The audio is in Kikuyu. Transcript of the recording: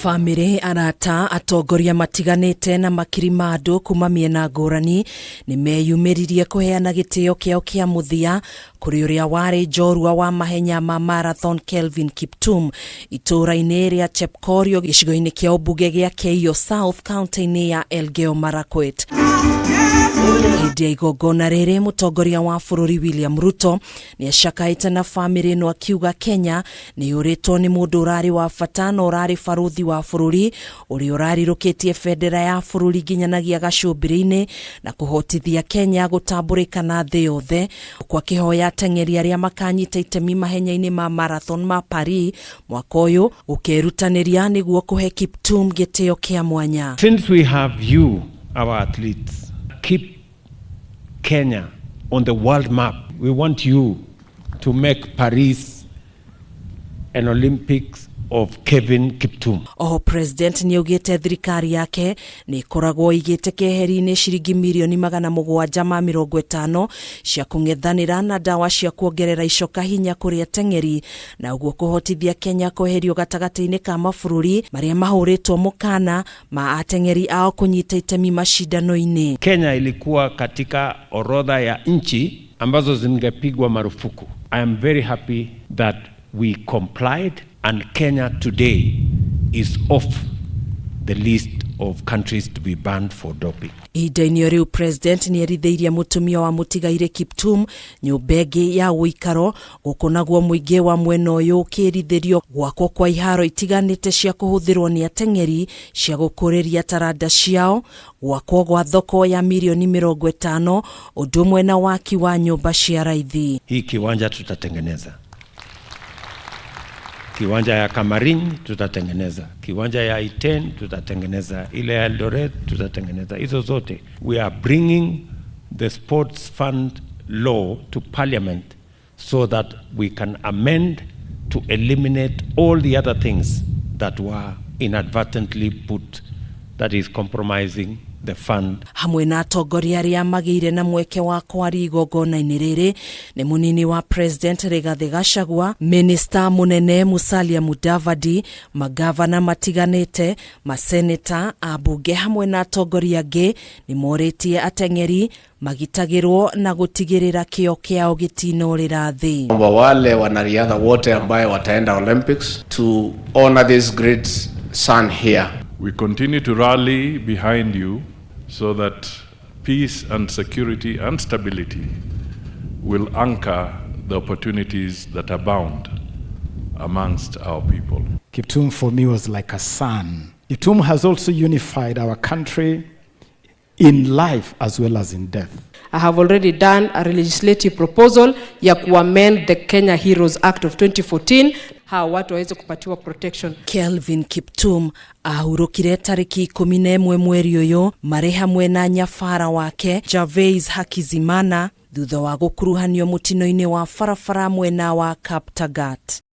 Bamĩrĩ, arata, atongoria matiganĩte na makiri ma andũ kuma mĩena ngũrani nĩ meyumĩririe kũheana gĩtĩo kĩao kĩa mũthia kũrĩ ũrĩa warĩ njorua wa mahenya ma marathon Kelvin Kiptum itũũra-inĩ rĩa Chepkorio, gĩcigo-inĩ kĩa ũmbunge gĩa Keiyo South, kaunti-inĩ ya Elgeyo Marakwet. Hĩndĩ ya igongona rĩrĩ, mũtongoria wa bũrũri William Ruto nĩ acakaĩte na bamĩrĩ ĩno, akiuga Kenya nĩ yũrĩtwo nĩ mũndũ ũrarĩ wa bata na ũrarĩ barũthi wa bũrũri ũrĩa ũrarirũkĩtie bendera ya bũrũri nginyanagia gacũmbĩrĩ-inĩ na kũhotithia Kenya gũtambũrĩka na thĩ yothe, ũkũ akĩhoya ateng'eri arĩa makanyita itemi mahenya-inĩ ma marathon ma Paris mwaka ũyũ gũkerutanĩria nĩguo kũhe Kiptum gĩtĩo kĩa mwanya. Since we have you, our athletes, keep Kenya on the world map. We want you to make Paris an Olympics of Kevin Kiptum. Oho President nĩ augĩte thirikari yake nĩ ĩkoragwo ĩigĩte keheri-inĩ ciringi 750,000,000 cia kũng'ethanĩra na ndawa cia kuongerera icoka hinya kũrĩ ateng'eri, na ũguo kũhotithia Kenya kweherio gatagatĩ-inĩ ka mabũrũri marĩa mahũrĩtwo mũkana ma ateng'eri ao kũnyita itemi macindano-inĩ. Kenya ilikuwa katika orodha ya nchi ambazo zingepigwa marufuku. I am very happy that we complied and Kenya today is off the list of countries to be banned for doping. Ihinda-inĩ o rĩu, President nĩ erithĩirie mũtumia wa mũtigairĩ Kiptum nyũmba ĩngĩ ya ũikaro, gũkũ naguo mũingĩ wa mwena ũyũ ũkĩrithĩrio gwakwo kwa iharo itiganĩte cia kũhũthĩrwo nĩ ateng'eri cia gũkũrĩria taranda ciao, gwakwo gwa thoko ya 50,000,000, ũndũ ũmwe na waki wa nyũmba cia raithi. Hii kiwanja tutatengeneza. Kiwanja ya Kamariny tutatengeneza, kiwanja ya Iten tutatengeneza, ile ya Eldoret tutatengeneza. Hizo zote we are bringing the sports fund law to parliament so that we can amend to eliminate all the other things that were inadvertently put that is compromising the fund. Hamwe na atongoria arĩa magĩire na mweke wa kwaria igongona-inĩ rĩrĩ nĩ mũnini wa President Rigathĩ Gachagua, Minista mũnene Musalia Mudavadi, magavana matiganĩte, maseneta, ambunge hamwe na atongoria angĩ. Nĩ morĩtie ateng'eri magitagĩrwo na gũtigĩrĩra kĩo kĩao gĩtinorĩra thĩ. Kwamba wale wanariadha wote ambaye wataenda Olympics to honor this great son here. We continue to rally behind you so that peace and security and stability will anchor the opportunities that abound amongst our people. Kiptum for me was like a son. Kiptum has also unified our country in life as well as in death. I have already done a legislative proposal ya kuamend the Kenya Heroes Act of 2014, hawa watu waweze kupatiwa protection. Kelvin Kiptum ahurũkire tarĩki 11 mweri ũyũ marĩ hamwe na nyabara wake Gervais Hakizimana thutha wa gũkuruhanio mũtino-inĩ wa barabara mwena wa Kaptagat.